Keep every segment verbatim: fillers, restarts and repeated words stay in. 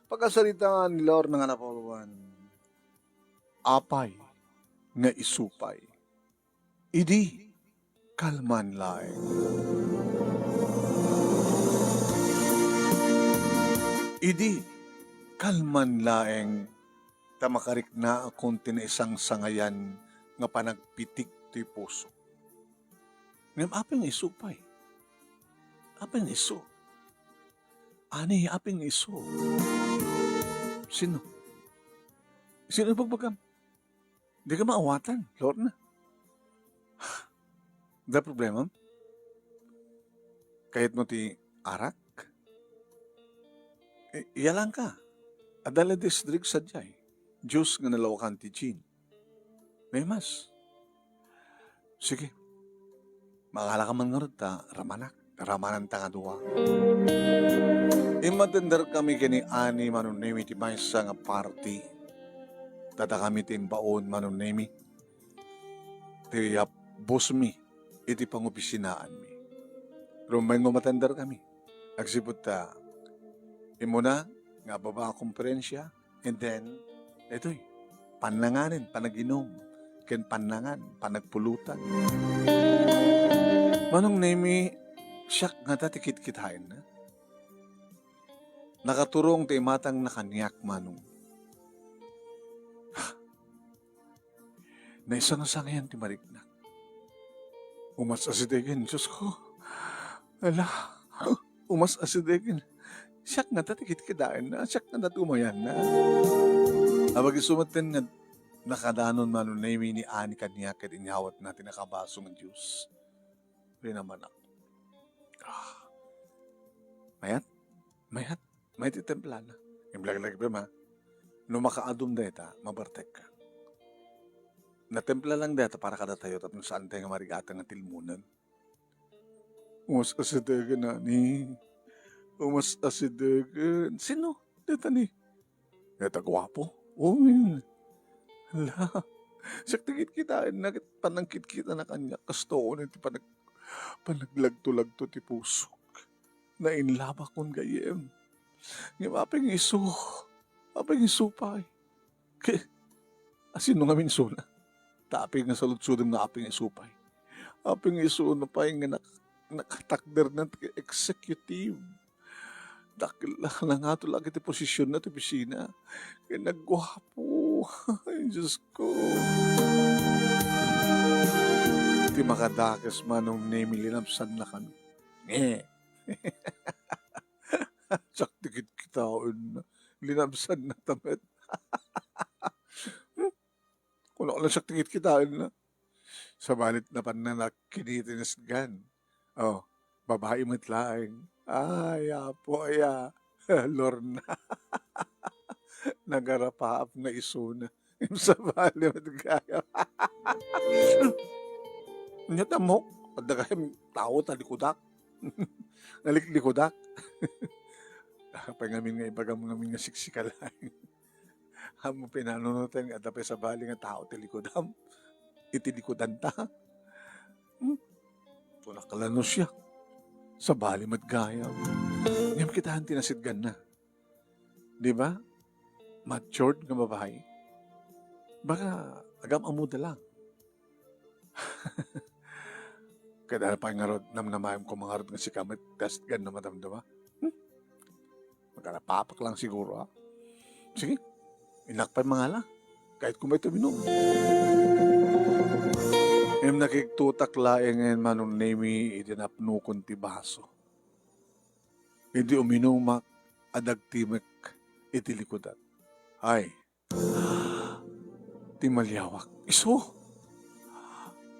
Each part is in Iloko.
Pagkasaritaan ni Lorna nga napulwan, apay nga isu pay. Idi kalman laeng. Idi kalman laeng ta makariknaakon ti naisangsangayan nga panagpitik ti puso. Ngem apay nga isu pay? Apay nga isu? Ani, apay nga isu? Sino? Sino ibagbagam? Di ka maawatan, Lorna. Da problema? Kayat mo ti arak? I-, iyalan ka. Adda la district sadiay. Juice nga nalawakan ti gin. May mas. Sige. Mangala ka man ngarud ta ramanak. Ramananta nga dua. Immatender kami ken ni Ani Manong Nemi ti maysa nga party. Data kami ti imbaon Manong Nemi. Ti yap-, boss mi iti pangopisinaanmi. Rumbay nga umatender kami. Agsipud ta, immuna nga baba a konferensya, and then, itoy, pannanganen, panaginum, ken pannangan, panagpulutan. Manong Nemi, siak ngata ti kitkitaenna. Nakaturong ti imatangna kaniak, Manong. Naisangsangayan ti mariknak. Umas asidegen, Diyos ko. Ala, umas asidegen. Siak ngata ti kitkitaenna, siak ngata ti umayanna. Apay isu metten nga nakadanon Manong Nemi ni Ani kaniak ket inyawatna ti nakabaso nga juice. Rinamanak. Ah. Mayat? Mayat? May ti templana. Imlaglag pa, ma. No makaadum dayta, mabartek ka. Natempla lang dayta para kadatayo tapno saan tayo nga marigatang nga tilmunan. Umas asidegen, Ani. Umas asidegen. Sino? Dayta ni? Dayta guapo. Uy. Hala. Siak ti kitkitaenna ket panangkitkitana kaniak. Kastoon ti panag-, panaglagto-lagto ti pusok. Nainlabakon gayyem. Ngem apay nga isu? Apay nga isu pay? Ke, asino ngamin isuna? Ta apay nga saludsodem nga apay nga isu pay? Apay nga isuna pay nga nak-, nakatakder na ti executive? Dakkel la, nangato la iti posisionna ti opisina. Ken nagguapo. Ay, Diyos ko. Ti makadakes Manong Nemi, linapsanna kami. Eh. Siak ti kitkitaenna. Linapsanna ta met. Kunak lang siak ti kitkitaenna. Sabali ti napanna kinita ti nasitgan. Oh, babai met laeng. Ay, Apo, aya. Lorna. Nagarapaap nga isuna. Sabali met gayam. Nya ta, Mok, adda gayam tao ta likudak. Naliklikudak. Apay ngamin nga ibagam ngamin nga siksika laeng. Ammom pinanunoten nga adda pay sabali nga tao ti likudam. Iti likudanta. Hmm? Kunak la no siak. Sabali met gayam. Ngem kitaen ti nasitganna. Di ba? Matured nga babai. Baka agam-amuda lang. Kada pay ngarud, namnamaem ko mangarud nga sika met ti nasitganna, madam, di ba? Hmm? Magkarapapak lang siguro, ha? Sige, innak pay mangala. Kayatko met uminum. Ngem nakigtotak laeng ngayen Manong Nemi idi napnokon ti baso. Idi uminumak, adda agtimek iti likudan. Ay, ti maliawak. Isu?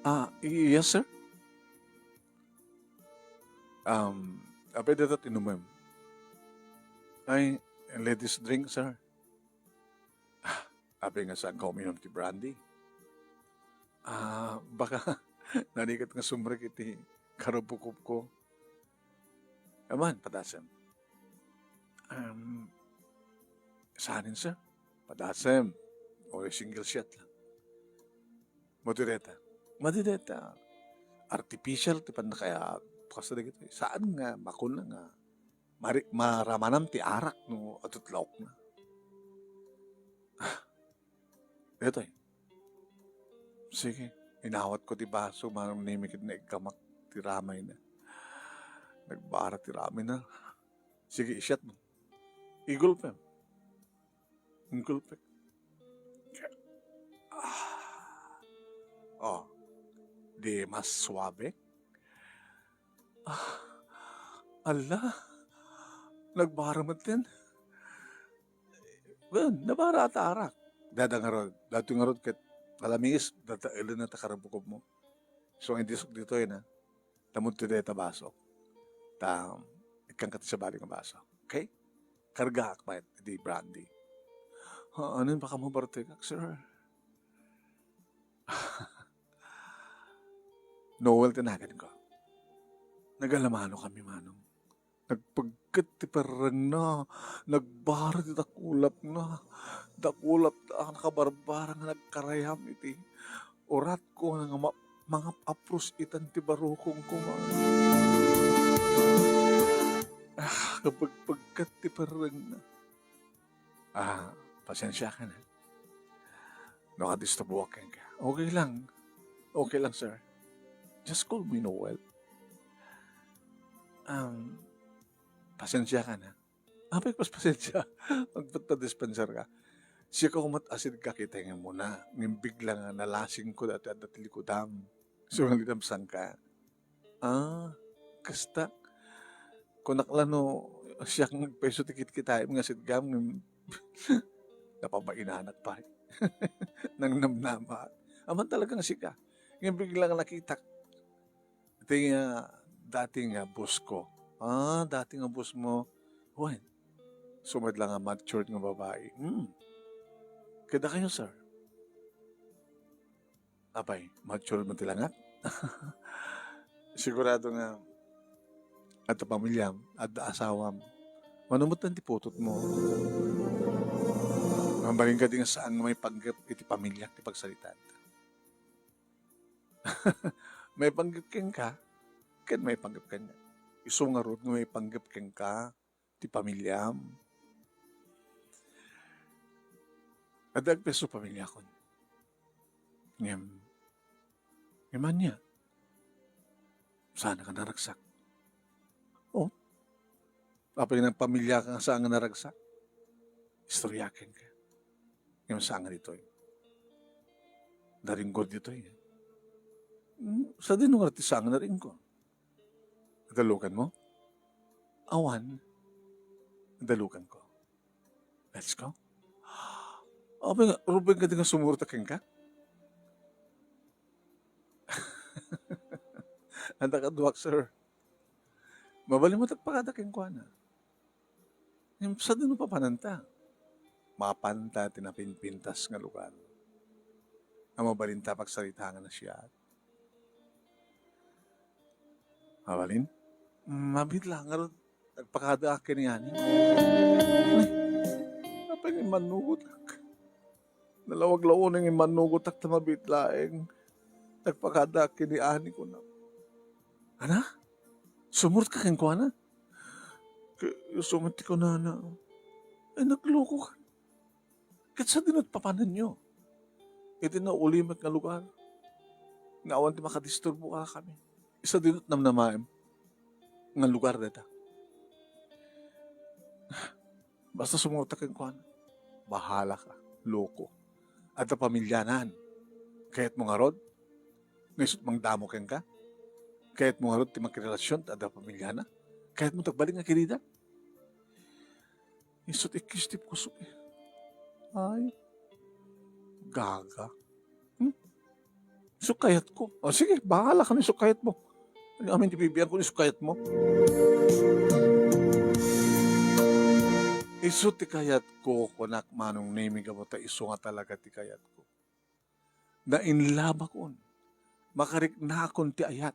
Ah, y-, yes, sir? Um, apay dayta ti inumem? Ay, ladies drink, sir. Ah, apay nga saanka uminum ti brandy? Ah, baka narigat nga sumrek iti karupukupko. Aman, padasem. Um, saanen, sir? Padasem. O, single shot lang. Madi dayta. Madi dayta. Artificial ti pannakaya-, kas dagitoy. Saan nga, makuna nga. mari-, maramanam ti arak no adu ti laokna. Ah, daytoy. Sige, inawatko ti baso, Manong Nemi, ket naikkamak ti ramayna. Nagbara ti ramayna. Sige, isyatmo. Igulpem. Igulpek. Ah. Oh, di mas suabe? Ah, ala, nagbara met din. Well, nabara ta arak. Dada ngarud, datoy ngarud ket nalamiis, dadaelen na ta karubukobmo. So, nga idisok ditoy na, tamudto dayta baso. Ta, ikkanka ti sabali nga baso. Okay? Kargaak met iti brandy. Ha, anon, baka mabartekak, sir? Noel ti naganko. Nagalamano kami, Manong. Nagpagket ti perrengna, nagbara ti dakulapna. Dakulap ta a nakabarbara nga nagkarayam iti uratko nga ma-, mangap-apros itan ti barukongko, Manong. Ah, nagpagpagket ti perrengna. Ah, pasensiakan, ha. No, kadisturboak kenka. Okay lang. Okay lang, sir. Just call me Noel. Um, pasensiakan, ha. Apay, pas pasensia. Agpatpadispenser ka. Sika met a sidka, kita nga muna. Ngem bigla nga nalasingko daytoy adda ti likudam. So, nga linamsangka. Ah, kasta. Kunak la no, siak nga agpayso ti kitkitaem nga sidkam, ngem napabainanak pay. Nangnamnama. Aman talaga nga sika. Ngem biglang nakitak. Iti nga, dati nga boss ko. Ah, dati nga boss mo. Wen, sumed la nga matured nga babai. Hmm. Kada kayo, sir? Apay, mature man ti langak? Sigurado nga adda pamiliam, adda asawam. Mano met ti putotmo? Mabalin kadi nga saan nga maipanggep iti pamiliak ti pagsaritam? Maipanggep kenka, ken maipanggep kaniak. Isu ngarud nga maipanggep kenka ti pamiliam. Adda agpayso pamiliakon. Ngem, ngem ania? Saan ka naragsak? Oh, apay nga nagpamiliaka nga saan nga naragsak? Istorya kenka. Ngem saan nga ditoy? Naringgor ditoy. Hmm, sadino nga ti saan nga naringgor? Dalukanmo? Awan. Dalukanko. Let's go. Apay nga, Ruben, kadi nga sumurot kenka? Anta kaduak, sir. Mabalin met agpakada kenkuana. Ngem sadino papananta? Mapanta ti napinpintas nga lugar. A mabalinta pagsaritaan a siak. Mabalin? Mabiit la ngarud, nagpakadaak ken ni Ani. Ay, apay nga immanugotak? Nalawag la unay nga immanugotak ta mabiit laeng. Nagpakadaak ken ni Ani, kunak. Ana? Sumurotka kenkuana? Ket isu met ti kunana. Ay, naglokokan. Ket sadino ti papananyo iti naulimek nga lugar nga awan ti makadisturbo kadakami? Sadino ti namnamaem nga lugar dayta? Basta sumurotka kenkuana, bahalaka, loko. Adda pamilianan. Kayatmo ngarud nga isut' mangdamo kenka? Kayatmo ngarud ti makirelasion ta adda pamiliana? Kayatmo ti agbalin nga kirida? Isut' ikkis ti puso. Ay, gaga. Hmm? Isu kayatko. O sige, bahala ka no isu kayatmo. Ania amin ti bibiangko no isu kayatmo? Isu ti kayatko, kunak, Manong Nemi, gapu ta isu nga talaga ti kayatko. Nainlabakon, makariknakon ti ayat,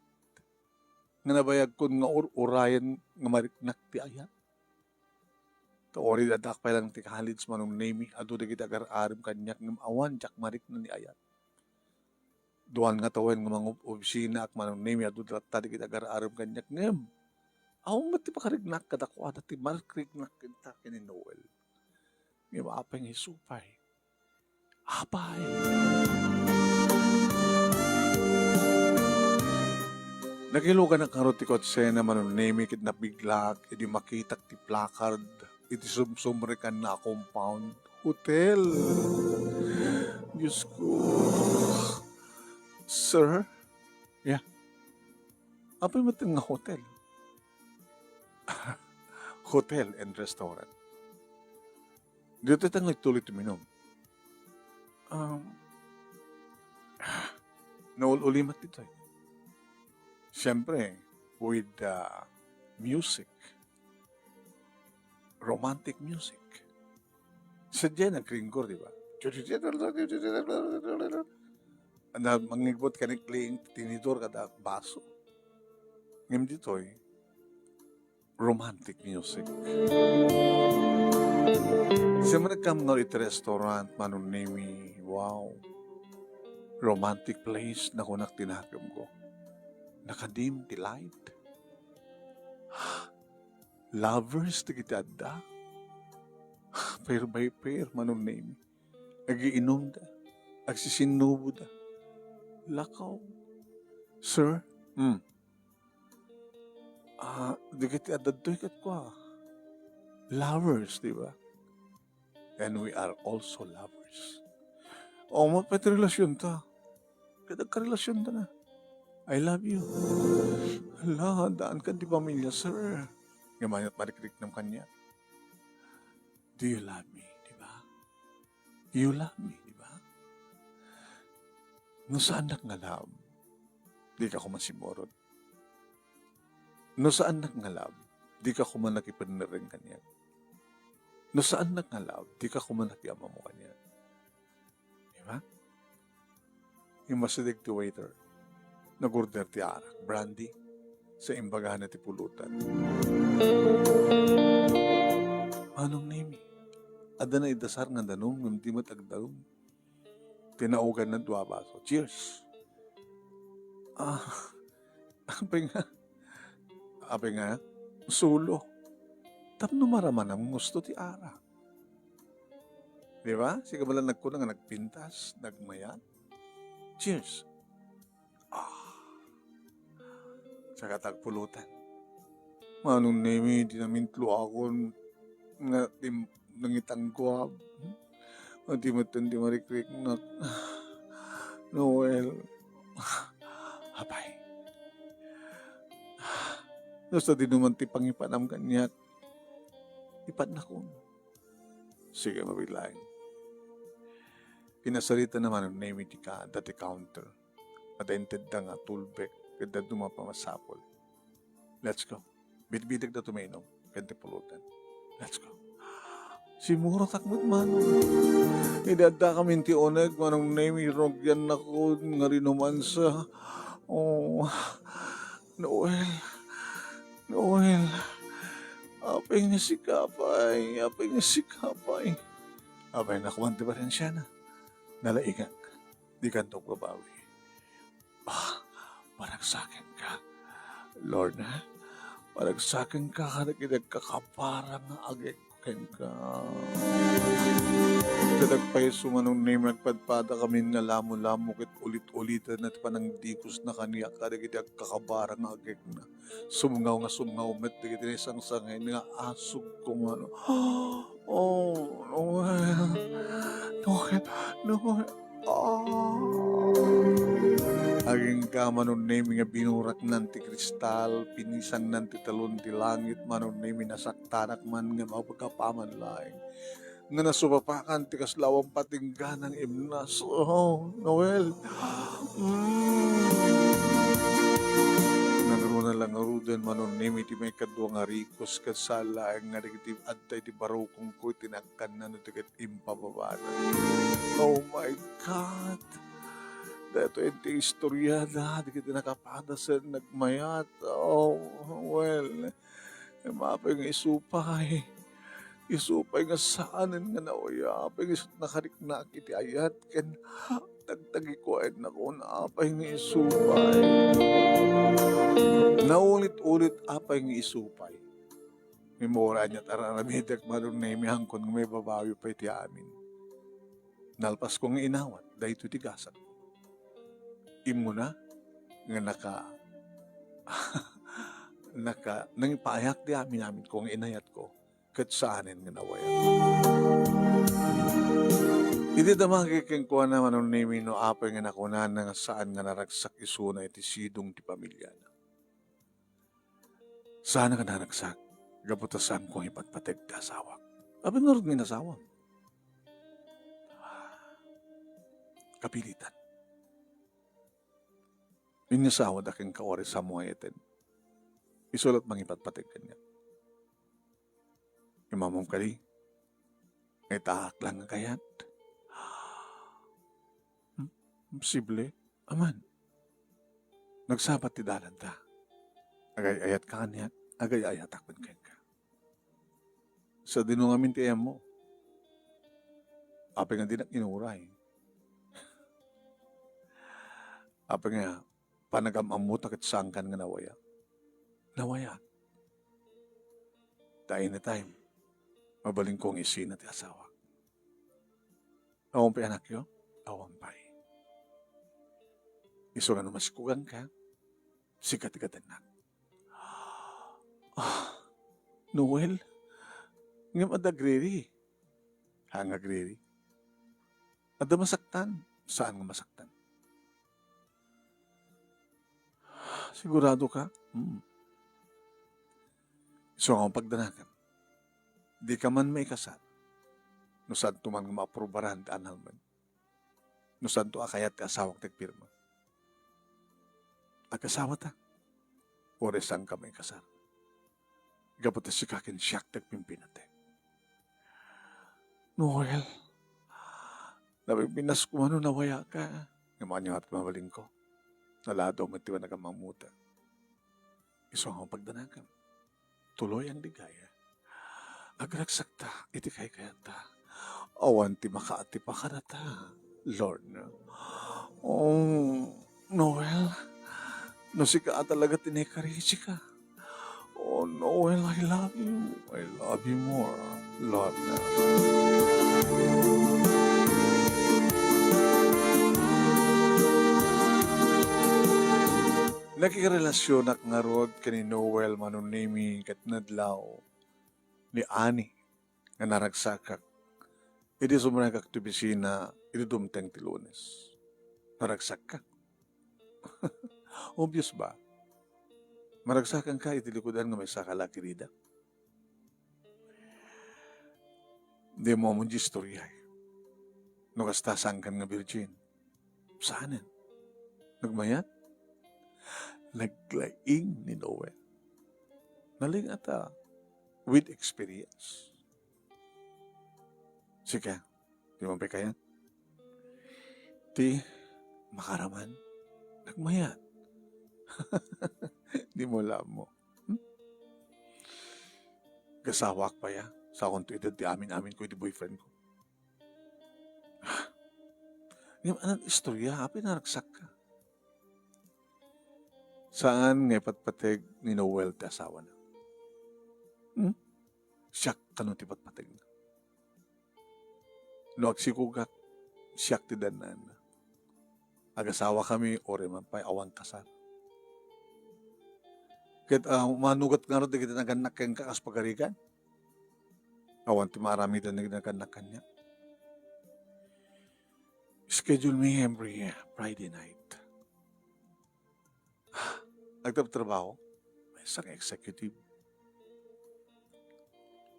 nga nabayagkon nga ur-urayen nga mariknak ti ayat. Ta uray addaak pay lang ti college, Manong Nemi, adu dagiti agar-arem kaniak ngem awan diak marikna ni ayat. Duan nga tawen nga mangub-obsinaak, Manong Nemi, adu latta dagiti agar-arem kaniak ngem Awan met ti pakariknak kadakuada ti mariknak kenta ken ni Noel. Ngem apay nga isu pay? Apay? Nakiluganak ngarud ti kutsena, Manong Nemi, ket nabiglak idi makitak ti placard iti sumsumrekanna a compound. Hotel! Diyos ko. Sir? Yeah. Apay met nga hotel? Hotel and restaurant. Ditoy ta nga ituloy tuminom. Um, naul-ulimat ditoy. Siyempre, with, uh, music. Romantic music. Sadya nagkringkor, di ba? Na mangigbot ka ni kling, tinidor kada baso. Ngem ditoy, romantic music. Siyempre, kam nga iti restaurant, Manong Nemi, wow. Romantic place, nakunak ti nakemko. Nakadim ti light. Lovers dagiti adda. Pair by pair, Manong Nemi. Agiinumda. Agsisinnuboda. Lakaw. Sir? Hmm. Ah, dagiti adda ditoy ket kua. Lovers, di ba? And we are also lovers. O, mapay ti relasyonta. Ket agkarelasyonta na. I love you. Hala, daan kan ti pamilya, sir. Ngem ania't marikriknam kaniak? Do you love me? Di ba? You love me, di ba? No saannak nga love, di ka koma simurot. No saannak nga love, di ka koma nakipennereng kaniak. No saannak nga love, di ka koma nakiammo kaniak. Di ba? Immasideg ti waiter. Nag-order ti arak, brandy, sa imbagana ti pulutan. Manong Nemi, adda naidasar nga danum, ngem di met agdanum. Tinaoganna dua baso. Cheers! Ah, apay nga, apay nga, sulo. Tapno maramanam nga gusto ti arak. Di ba? Sika bala nagkuna nga nagpintas, nagmayat. Cheers. Ah. Saka tagpulutan. Manong Nemi, di namin tluakon nga tim-, nangitangguab. Nga di met ti marikriknak. Noel. Apay. Basta di naman ti pangipanam kaniak. Ipannakon. Sige, mabilain. Pinasarita naman ni Nemi ti ka-, dati counter. At intedda nga tulbek, ket dadduma a masapul. Let's go. Bitbitek da tuminom, ken ti pulutan. Let's go. Simurotak met, Manong. Idi adda kami ti uneg, Manong Nemi, rugiannakon nga rinumansa. Oh, Noel. Noel. Apay nga sika pay, apay nga sika pay. Apay, nakuan ti pasensiana. Nalaingak. Di kanto agbabawi. Ah, paragsakenka, Lorna. Paragsakenka kadagiti agkakabara nga agekko kenka. Ket agpayso, Manong Nemi, agpadpadakami nga lamo-lamo ket ulit-ulitan ti panangdikosna kaniak kadagiti agkakabara nga agekna. Sumngaw nga sumngaw met dagiti naisangsangen nga asugko, Manong. Oh, Noel. Noel. Noel. Ah. Agingga, Manong Nemi, nga binuraknan ti kristal, pinisangnan ti talon ti langit, Manong Nemi, nasaktanak man nga mapagapaman laeng. Nga nasupapakan ti kasla awan patingganang imnas. Oh, Noel. Mm. Nangruna la ngaruden, Manong Nemi, ti maikadua nga rikos ket saan laeng nga dagiti adda iti barukongko iti nagkannano ti ket impababana. Oh my God! Daytoy ti istorya da, dagiti nakapadasen nagmayat. Oh, well, mapay nga isu pay. Isu pay nga saanen nga nauya, apay nga isu nakariknak iti ayat ken tagtagikuaek, nakon, apay nga isupay. Naulit-ulit, apay nga isupay. Ngem uray ania't ar-aramidek, Manong Nemi, haanko nga maibabawi pay ti amin. Nalpasko nga inawat daytoy ti gasat. Immuna nga naka-, naka-, nangipaayak ti amin-aminko nga inayatko ket saanen nga nawayak. Idi damagek kenkuana, Manong Nemi, no apay nga nakunana nga saan nga naragsak isuna iti sidong ti pamiliana. Saan a naragsak, gapu ta saanko nga ipatpateg ti asawak. Apay ngarud nga inasawam? Kapilitan. Inyasawada kenka, uray saanmo nga ayaten. Isu la't mangipatpateg kaniak. Immawam kadi, nga itaak lang nga kayat. Hmm, imposible. Aman, nagsabat ti dalanta. Agay-ayatka kaniak, agay-ayatakon kenka. Sadino ngamin ti ayammo? Apay nga dinak inuray? Apay nga panagam-ammota ket saankan nga nawayak? Nawayak. Ta anytime, mabalinko nga isina ti asawak. Awan pay anakyo? Awan pay. Isu nga no maskuganka, sika ti gatennak. Ah, Noel, ngem adda agriri. Haan nga agriri. Adda masaktan. Saan nga masaktan? Sigurado ka? Hmm. Isu nga pagdanagan. Di ka man maikasar. No saanto man nga maaprubaran ti annulment. No saanto a kayat ti asawak ti agpirma. Agasawa ta. Uray saanka maikasar. Gapu ta sika ken siak ti agpimpinateg. Noel, napimpinas ko man no nawayaka. Ngem ania ti mabalinko? Naladaw met ti panagam-ammota. Isu nga pagdanagan. Tuloy ang ligaya. Agragsakta iti kaykayatta. Awan ti makaatipa kadata, Lord. Oh, Noel, no sika a talaga ti naikarisika. Oh, Noel, I love you. I love you more, Lord. Nakirelasionak ngarud ken ni Noel Manong Nemi ket nadlaw ni Ani nga naragsakak idi sumrekak ti opisina idi dumteng ti Lunes. Naragsakka? Obvious ba? Maragsakanka iti likudan nga maysa ka la kirida? Dimo ammo ti istorya, eh. No kasta, saankan nga virgin? Saanen? Nagmayat? Naglaing ni Noel. Nalaing ata with experience. Sika, di mo pay kayat? Ti makaraman, nagmayat. Di mo la ammo. Hmm? Agasawaak pay, a. Saanko ti amin-aminko iti boyfriend ko. Ngem ania ti istorya, apay naragsakka? Saan nga ipatpateg ni Noel ti asawana? Hmm? Siak kano ti patpategna? No agsikogak, siak ti dannaenna. Agasawakami, uray man pay awan kasar. Ket, ah, manugat ngarud dagiti nagannak kenka kas pagarigan? Awan ti maaramiden dagiti nagannak kaniak. Schedule me every Friday night. Agtratrabaho, maysa nga executive.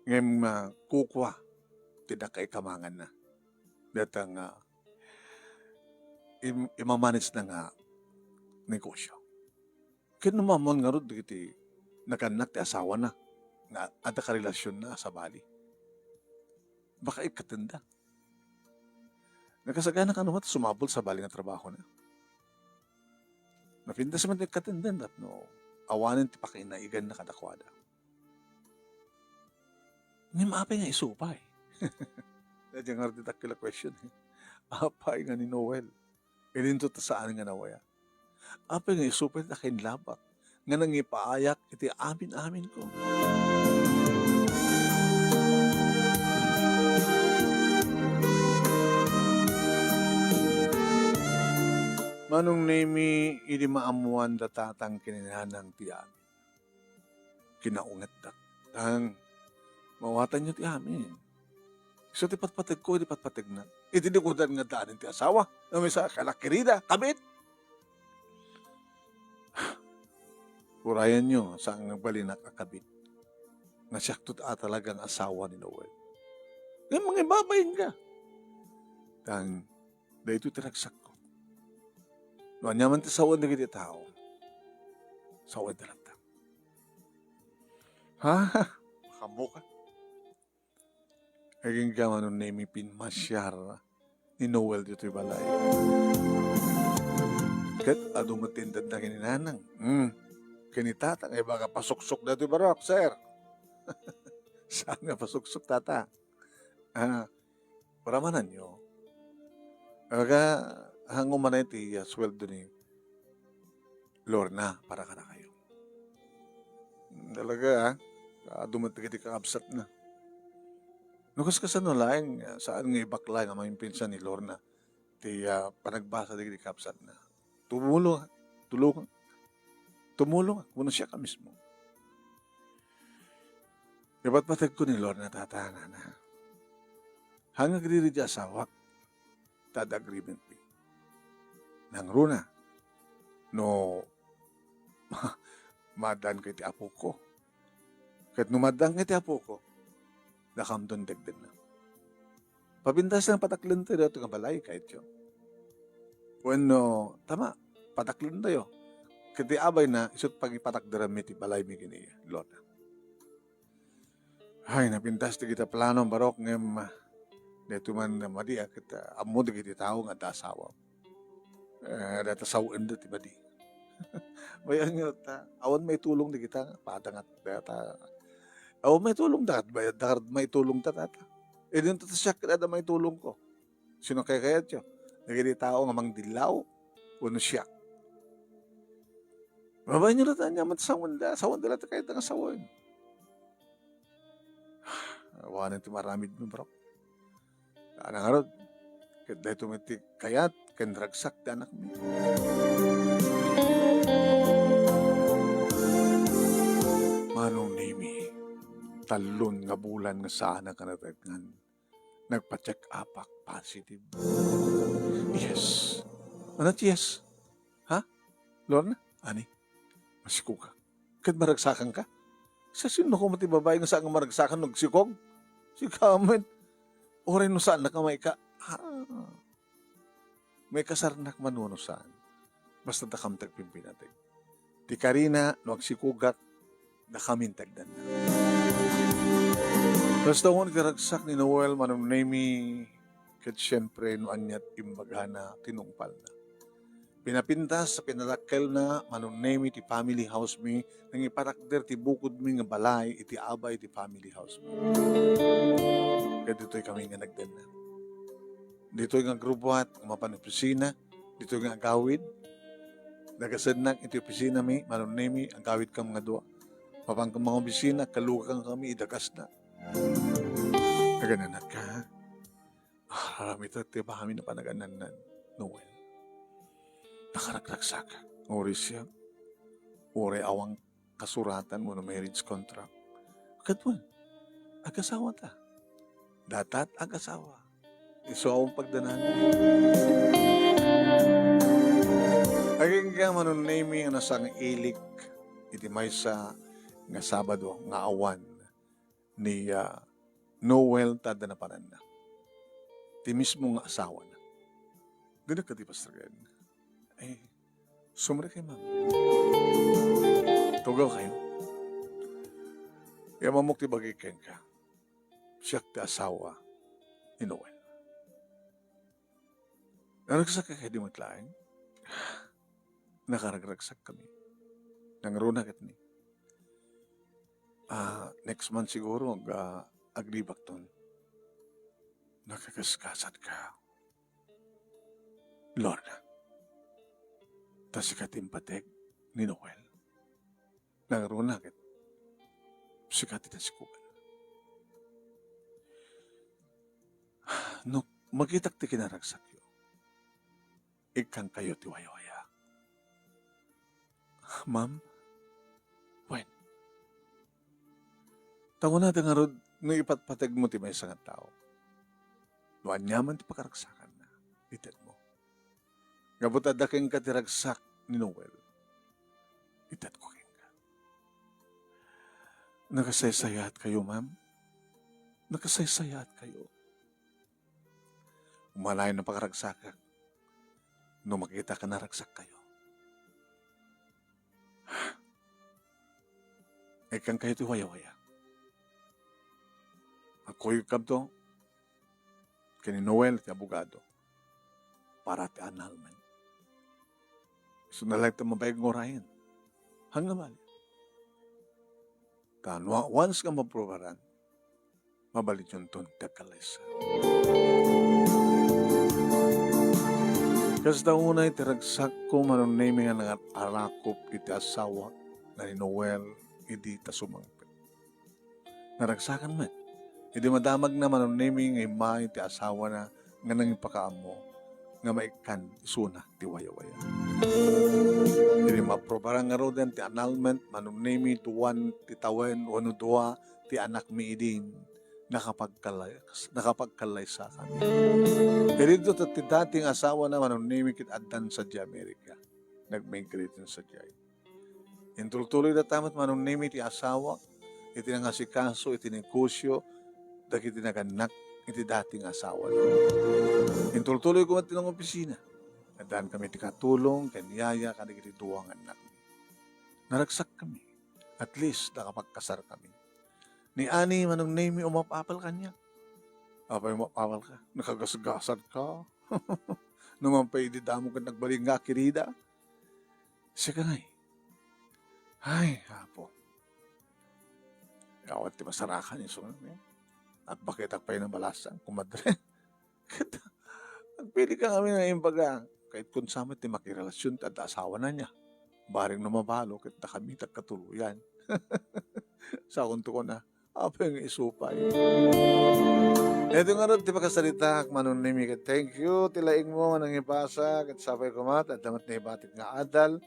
Ngem, ah, kukua ti nakaikamanganna. Dayta nga im-, imamanagena nga negosyo. Ket no maammoan ngarud dagiti nagannak ti asawana nga adda karelasionna a sabali, baka ikkatenda. Nakasagana kano met sumabol sabali nga trabahona. Napintas met ikkatenda tapno awanen ti pakainaiganna kadakuada. Ngem apay nga isupay? Dayta ngarud ti dakkel a question, eh. Apay nga ni Noel? Idinto ta saan nga nawaya. Apay nga isu pay ta kinlabak nga nangipaayak iti amin-aminko. Manong Nemi, idi maammoan da tatang ken ni nanang ti amin, kinaungetdak. Tang, maawatanyo ti amin. Isu ti patpategko, idi patpategna. Iti likudan nga daanen ti asawa. No, maysa, kalakirida, kabit. Urayanyo, saan nga balinak a kabit. Nga siakto a talagang asawa ni Noel. Nga mangibabain ka. Tang, daytoy ti ragsakko. No ania man ti sawen dagiti tao, sawen da latta. Ha? Makamuka. Agingga Manong Nemi, pinmasiar ni Noel ditoy balay. Ket adu met ti indadna ken ni nanang. Hmm. Ken ni tata, nga ibaga pasuksok daytoy barok, sir. Saan nga pasuksok, tata? Ah, Paramananyo. Aga, hango man ti, ah, sueldo ni Lorna para kadakayo. Talaga, ah. Adu met dagiti kakabsatna. No, kas-, kasano laeng, ah, saan nga ibakla nga maminsan ni Lorna ti, ah, panagbasa dagiti kakabsatna. Tumulong, tulong, tumulong, wenno siak a mismo. Ipatpategko ni Lorna, tata, nana. Haan nga agririt ti asawak, ta adda agreement mi. Nangruna, no maaddaan ka iti apoko. Ket no maaddaan ka iti apoko, dakamton dagdagna. Papintas lang pataklenta daytoy nga balay, kayatyo. Wenno, tama, pataklentayo. Ket ti abayna, isu ti pangipatakderanmi ti balaymi ken ni Lorna. Ay, napintas dagita plano, barok, ngem, ah, daytoy man a madi, ah, ket, ah, ammo dagiti tao nga adda asawa. Eh, data sawen da ti madi. Bayanyo ta, awan maitulong dagita, padangat data. Awan maitulong da, bayad da, maitulong ta, tata. Eh, dinto ta siak, adda maitulongko. Sino kay kayatyo? Dagiti tao nga mangdillaw, wenno siak? Babaen nyo latta, ania met sawen da, sawen da latta kayat nga sawen. Awanen ti maramid mi, bro. Ana ngarud, ket daytoy met ti kayat ken ragsak ti anakmi. Manong Nemi, tallon nga bulan nga saanak a natengngeg. Nagpa-check up-ak, positive. Yes. Ano ti yes? Ha? Lorna? Ani? Masikog ka. Ket maragsakan ka? Sa sino ko ti babae nga saan nga maragsakan no agsikog? Sika met. Uray no saan naka maika. Ah. Maikasarnak man wenno saan. Basta dakam ti agpimpinateg. Ti karina, no agsikogak, dakamin ti agdannak. Kasta wen ti ragsak ni Noel, Manong Nemi, ket siempre, no aniat imbagana, tinungpalna. Pinapintas a pinadakkelna, Manong Nemi, ti family house mi, nangipatakder ti bukodmi nga balay iti abay ti family house mi. Ket ditoy kami nga nagdannak. Ditoy nga agrubuat, mapan opisina, ditoy nga agawid. Nagasednak iti opisina mi, Manong Nemi, agawid kam nga dua. Mapan kam nga opisina, kalugakan kami, idagasna. Agananak ka, ha? Aramid ti amin a panaganannan, Noel. Nakaragragsak. Uray siak. Uray awan kasuratan wenno marriage contract. Ket wen, agasawata. Datat agasawa. Isu a pagdanag. Agingga Manong Nemi nga nasangilik iti maysa nga Sabado nga awan ni, ah, Noel ta adda napananna. Ti mismo nga asawana. Dinak kadi pastagen. Eh, sumre kay ma'am. Tugaw kayo. Iyammok ti bagi kenka. Siak ti asawa ni Noel. Naragsak ka kadi met laeng? Nakaragragsak kami. Nangruna ket ni. Ah, next month siguro, ag-, ah, agribakton. Nakakaskasat ka, Lorna. Ta sika ti impateg ni Noel. Nangruna ket sika ti nasikugan. No makitak ti kinaragsakyo, ikkankayo ti wayawaya. Ma'am? Wen. Ta kunada ngarud no ipatpategmo ti maysa nga tao, no aniaman ti pakaragsakanna, itedmo. Gapu ta adda kenka ti ragsak ni Noel, itedko kenka. Nakasaysayaat kayo, ma'am. Nakasaysayaat kayo. Umalayo a pakaragsakak no makitak a naragsak kayo. Ikkankayo ti wayawaya. Agkuyogkami ken ni Noel ti abogado para ti annulment. Isuna laeng ti mabain nga urayen. Haan nga bali. Ta no once nga maprobaran, mabalinenton ti agkallaysa. Kasta unay ti ragsakko, Manong Nemy, nga nangarakop iti asawak nga ni Noel idi ta sumangpet. Naragsakan met. Idi madamagna, Manong Nemy, nga immay ti asawana nga nangipakaammo nga maikkan isuna ti wayawaya. Idi maprobaran ngaruden ti annulment, Manong Nemy, duan ti tawen wenno dua ti anakmi idin nakapagkallay-, nakapagkallaysakan. Idi daytoy ti dati nga asawana, Manong Nemy, ket addan sadiay Amerika. Nag-migrate sadiay. Intultuloydata met, Manong Nemy, ti asawa iti nangasikaso iti negosio dagiti nagannak iti dati nga asawana. Intultuloyko met ti nangopisina. Addaankami ti katulong ken ni yaya kadagiti dua nga annakmi. Naragsakkami. At least, nakapagkasarkami. Ni Ani, Manong Nemy, umap-apal kaniak. Apay umap-apalka? Nakagasgasanka? Numan pay idi damo ket nagbalin nga akirida? Sika ngay. Ay, Apo. Awan ti masarakan isu nga, eh. Agbaketak pay nabalasan, kumadre. Ket agpili ka ngamin nga imbaga, ket kun saan met ti makirelasion ti adda asawana niya. Bareng no mabalo, ket dakami ti agkatuloyan. Saonto kuna, apay nga isu pay. Daytoy ngarud ti pakasaritaak, Manong Nemy, ket thank you ti laingmo nga nangipasa, ket sapay koma ta adda met naibatik nga adal.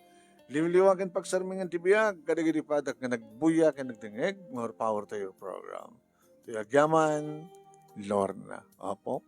Liwliwa ken pagsarmingan ti biag kadagiti padak nga nagbuya ken nagdengngeg. More power to your program. Ti agyaman, Lorna. Apo.